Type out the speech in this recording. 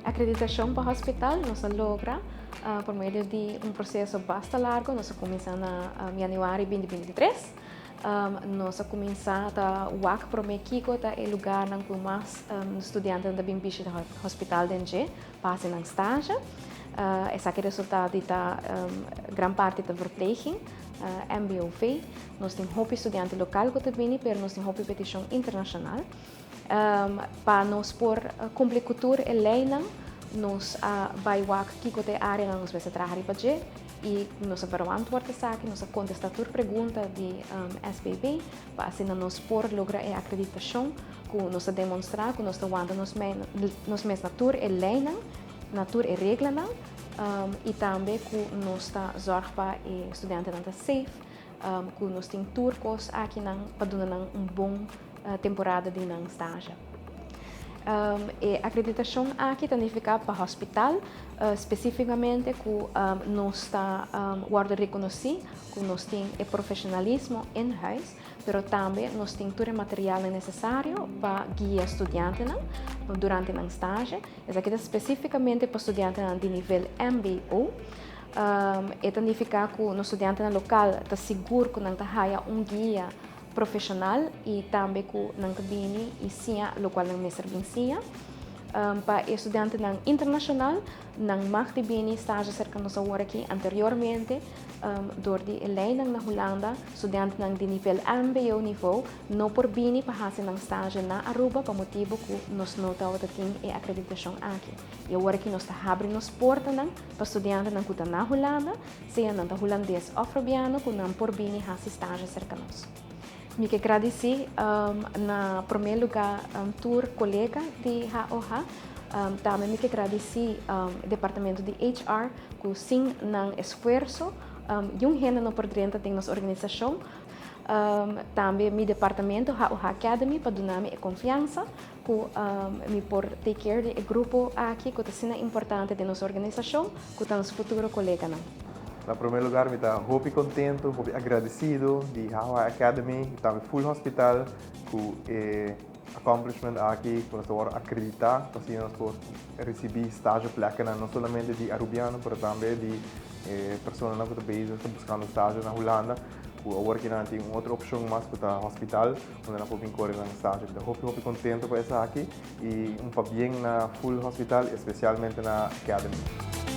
Akreditashon pa hospital nos a logra por medio di un proseso basta largo. Nos a kuminsá na yanüari 2023. Nos a kuminsá ta wak promé kiko ta e lugarnan ku mas studiantenan ta bin bishita hospital den dje pa hasi nan stage. Esaki resultá di ta gran parti ta verpleging, MBOV. Nos tin hopi studiante lokal ku ta bini pero nos tin hopi petishon internashonal. Pa nos por kumpli ku tur e leinan, nos a bai wak kiko ta e áreanan nos mester traha riba dje i nos a verantwoord esaki, nos a kontestá tur pregunta di SBB pa asina nos por logra e akreditashon ku nos ta demonstrá ku nos ta wanta nos nos mes na tur e leinan, na tur e reglanan i tambe ku nos ta zòrg pa e studiantenan ta safe, ku nos tin tur kos akinan pa duna nan un bon temporada di nan stage. E akreditashon aki ta nifiká pa hospital spesífikamente ku nos ta wòrdu rekonosí ku nos tin e profeshonalismo in huis, pero tambe nos tin tur e materialnan nesesario pa guia studiantenan durante nan stage. Esaki ta spesífikamente pa studiantenan di nivel mbo. E ta nifiká ku nos studiantenan lokal ta sigur ku nan ta haya un guia profesional y tambe cu nan ta bini y siña locual nan mester bin siña. Pa e studiantenan internacional, nan mag di bini stage cerca nos awor aki. Anteriormente, door di e leynan na Hulanda, studiantenan di nivel mbo niveau no por bini pa haci nan stage na Aruba pa motibo cu nos no tabata tin e acreditacion aki. Y awor aki nos ta habri nos portanan pa studiantenan cu ta na Hulanda, Sea nan ta hulandes òf robiano ku nan por bini hasi stage serka nos. Mi ke gradisí na promé lugá tur kolega di HOH. Tambe mi ke gradisí departamento di HR ku sin nan esfuerso yun hende no por drenta den nos organisashon. Tambe mi departamento HOH Academy pa duna mi e konfiansa ku mi por take care di e grupo aki ku ta asina importante den nos organisashon, ku ta nos futuro koleganan. Na promé lugar mi ta hopi kontentu, hopi agradesido di HOH Academy i tambe Full Hospital ku e accomplishment aki ku nos ta wòrdu akreditá pa asina nos por risibí stage plèkanan no solamente di Arubiano pero tambe di e personanan ku ta bezig ta buskando stage na Hulanda ku awor ki nan tin un otro opshon mas ku ta hospital. Unda nan por bin kore nan stage. Mi ta hopi hopi kontento pa esaki i un pabien na full hospital, espesialmente na Academy.